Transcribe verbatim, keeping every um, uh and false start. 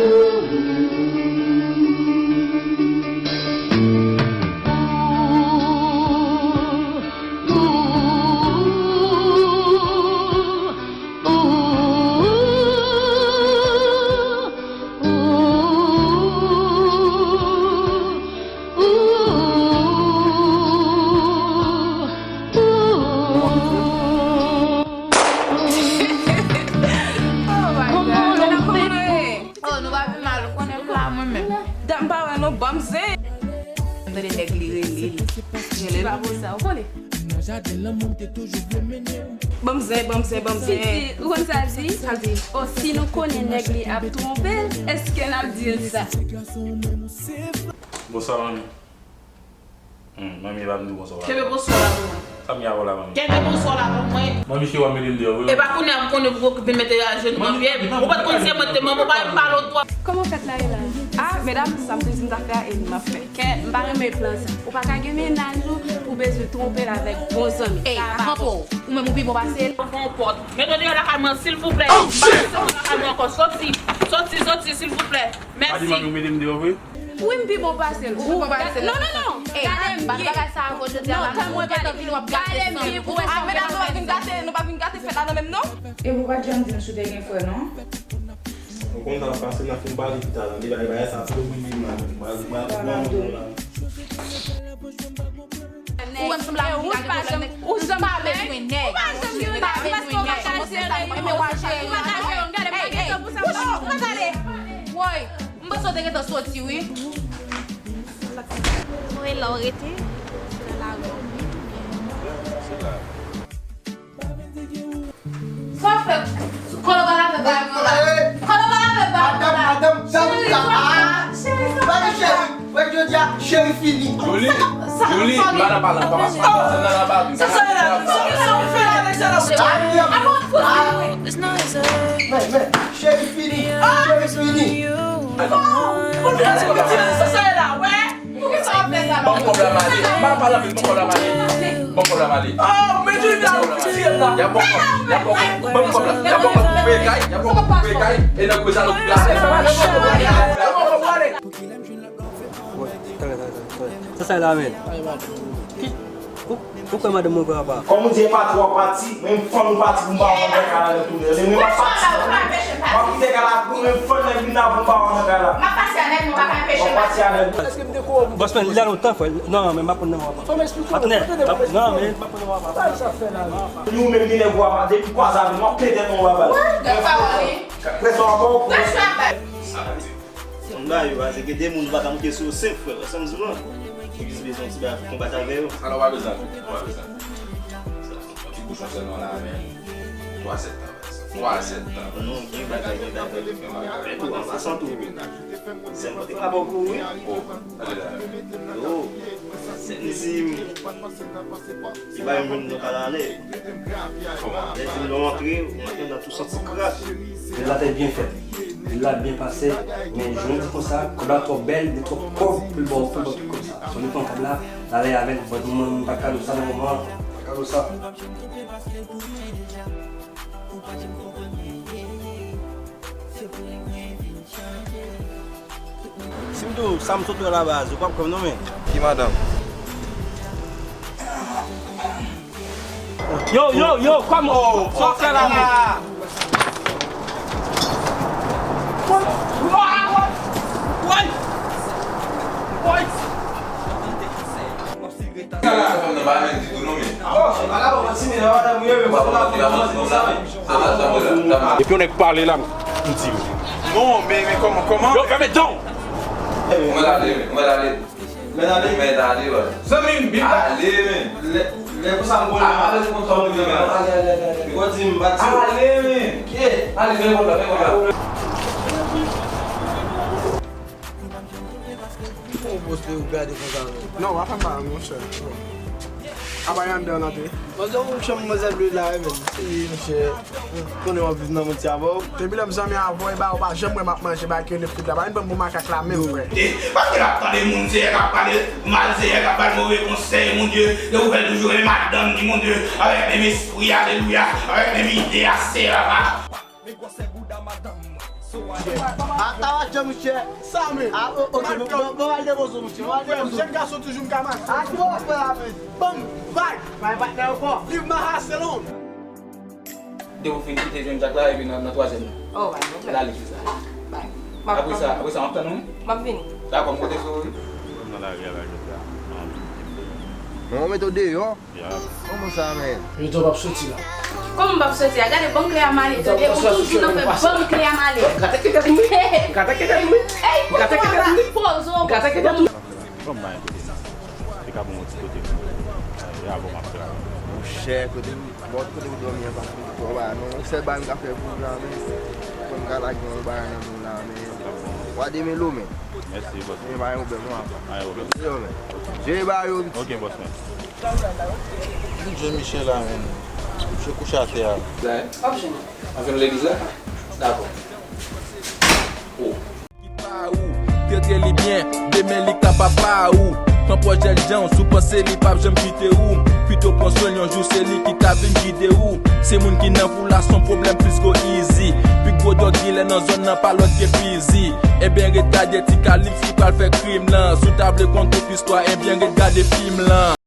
Oh my God. Kòman nou ye? Oh, nou pa pi mal, ou konnen m la mwen menm. Dat m pa wè nou, ban m zen. M tande nèg li rele l. Rele l. Li pa pou sa, ou konnen. Ban m zen, ban m zen, ban m zen. Titi, ou konn sa l di? Sa l di? Oh, si nou konnen nèg li ap twonpe l, èske n ap di l sa? Bonswa, manmi. Hmm, manmi, e pa vin di bonswa la. Kenbe bonswa la pou mwen. Sa m gen avè w la, manmi? Kenbe bonswa la pou mwen. Manmi, cheri, w ap mete m deyò, wi. E pa kounye a m konnen pou w vin mete ajenou nan pye m. Ou pa t konn se mwen ki te manman w, ou pa vin pale w twòp. Kòman fèt la ye la? Ah, medam, sa m te di m t ap fè a, e m ap fè. Kè, m pa renmen plan sa. Ou pa ka gen mennaj ou pou bezwen twonpe l avèk bon zanmi. Ey, kanpe w. Ou menm ou pi bon pase l. Fè yon pòt. Mete w deyò lakay mwen, silvouplè. Oh, shit! M pa vle w lakay mwen ankò. Soti, soti, soti, silvouplè. Mèsi. Pa di manmi w mete m deyò vre? Wi, m pi bon pase l. Ou pi bon pase l. Non, non, non. Ey, gade m byen. Bagay sa a vo jodi a la, non, ou gentan vin w ap gate san. Ou wè sa, medam, nou pa vin gate, nou pa vin gate fèt la non menm non. Epi w pa t janm di m si w te gen frè non. Ou konn sa k ap pase, n ap fin pale pita, tande, bagay, bagay sa ap domine m la, bagay, bagay, bagay, bagay. Ou wè m sanble ak ou pa janm, ou janm pa bezwen nèg. Ou pa janm gen nèg, paske ou pa ka jere. Ou pa ka jere, gade, m pa gen tan pou sa. Hey, hey, wouch, ou pa ka ale. Woy, m panse w te gentan soti, wi. Mwen la w rete, se nan lari w ap viv oubyen? Sa w fè? Kòlòbal avè bagay mwen la. Kòlòbal avè bagay mwen la. Madanm, madanm, sa w fè a? Cheri, sa w fè a? Cheri, wè jodi a, cheri fini. Joli, Joli, m pa nan pale ankò, paske m pase nan laba, m pase nan laba. Sa sa ye la? Sa w fè la avèk sa la? Madanm, ah, men, men, cheri fini, cheri fini. Bon, bon, sa sa ye la? Wè. Ban m kòb la m ale. M pa pale anpil, ban m kòb la m ale. Ban m kòb la m ale. Oh, men Junior, ou fouti la. Y ap ban m kòb, y ap ban m kòb. Ban m kòb la. Y ap ban m kòb pou peye kay, y ap ban m kòb pou peye kay. E nan gwo salopri la. Woy, talè, talè, talè, talè. Sa sa la, men? Ki, ou, ou kwè madanm mwen kwè apa? Kòm ou di e pa twò pati, men fann ou pati pou m pa wè w nan kay la retounen. Men mwen m ap pati. M ap kite kay la pou mwen, fann nèg vin la pou m pa wè w nan kay la. M ap pati a nèg mwen, pa ka anpeche m pati. Bòs mwen, li la lontan, frè. Non, men m ap pran nan mwen apa. Patnè, non, men m ap pran nan mwen apa. Ni ou menm ni nèg ou apa, depi kwa sa vin, m ap pete non w apa. Prèske w apa w. Moun ba yo, paske gen de moun ou pa ka moute sou yo senp, frè, wè sa m di w lan. Epi si bezwen yon ti bagay pou konbat avè yo. Alò, w pa bezwen, w pa bezwen. Yon ti bouchon sèlman la, men twa sèt tan, twa sèt tan. Non, gen bagay, gen bagay. An pasan tou, sè m te ka ba w kou, wi. Oh, ale la. Oh, sè m di m. Li pa yon moun nou ka ale. Lè di nou antre, nou antre nan tou santi kras. Vil la te byen fèt. Vil la byen pase, men jan w di konsa, kòb la twò bèl, li twò pòv pou l ba w, pou l ba w tout kòb sa. So li pran kòb la, l ale avè l, but mwen, m pa kado sa nan moman an, m pa kado sa. Si m di w sa m sot wè la baz, ou p ap kwè m non, men. Ki madanm? Yo, yo, yo, kòman? Oh, sa w fè la, men? Woy! Woy! Epi yon nèg pale la, m di. Non, men, men kòman, kòman? Yo, fèmen dan w! Mwen ale, mwen ale. Mwen ale. Mwen ale, wè. Zanmi m, bib la. Ale, men. Lè, lè konsa m konnen. Ale, ale, ale, ale. Li konn di m, pa di. Ale, men. Kye? Ale, men, konn la, men, konn la. Ou poste ou gade konsa non. Non, w ap fè m pa, monchè. Apa y anndan an antre? Manzè, ou chanm manzè dwe la, wi, men. Wi, monchè. Konnen w ap viv nan mond sa avè w. Depi lè m zanmi avè w, e ba ou pa janm wè m ap manje bagay ki rele frit la. Pa vin pran m pou makak la menm, frè. Paske l ap tande moun, se yè k ap pale mal, se yè k ap bay move konsèy, mon Dye. Lè ou fè l toujou menm madanm ni, mon Dye, avèk menm espri, alelouya, avèk menm ide a, Seyè papa. Men gwosè bouda madanm mwen. So a Atawa djan, monchè. Sa men. Ah, oh, ok, bon, bon, bon, al depoze, monchè. Bon, al depoze. Jèn gason toujou m ka mache. Ah, ki bon, frè, la, men. Bon, bay. Bay, bay, nan ankò. Leave my house alone. Depi w fin kite jèn jak la, epi nan, nan twazyèm nan. Oh, bay, ok. L ale, se sa. Bay. Apre sa, apre sa, m ap tann ou, wi. M ap vini. Dakò, m konte sou ou, wi. Nan lari a la, jodi a. Mwen mete w deyò. Kòman sa, men? Yo di w p ap soti la. Kòman m p ap soti a? Gade, ban m kle a m ale. Tande, ou toujou nan fè ban m kle a m ale. Gade ki tèt ou, wi. Gade ki tèt ou, wi. Ey, poze w la, poze w. Gade ki tèt ou. Ban m ba yon kote la. Te ka ban m yon ti kote pou mwen. E avan m ap travay. Monchè, kote m, bò kote m dòmi an pa fin twò ba non. Yon sèl bagay m ka fè pou ou la, men. Pou m ka lage yon bagay nan men w la, men. W a de men lo, men. Mèsi, bòs. Men pa yon pwoblèm non, apa. Pa yon pwoblèm. Yo, men. Jere ba yo. Ok, bòs, men. Li jwenn Michel la, men. Misye kouche atè a. La, eh? W ap jwenn. Anfen, nou legliz la? Dakò. Oh. Ki pa ou, trete li byen, demen li ka pa pa ou. Pran pwòch jèl jan, si w panse li p ap janm kite ou. Pito pran swen l yon jou, se li ki ka vin gide ou. Se moun ki nan pou la, s on pwoblèm plis go easy. Pi gwo dòg dilè nan zòn nan, pa lòt ke Fizi. Ebyen, ret gade ti kalib si pral fè krim lan. Si w ta vle konn tout istwa, ebyen, ret gade fim lan.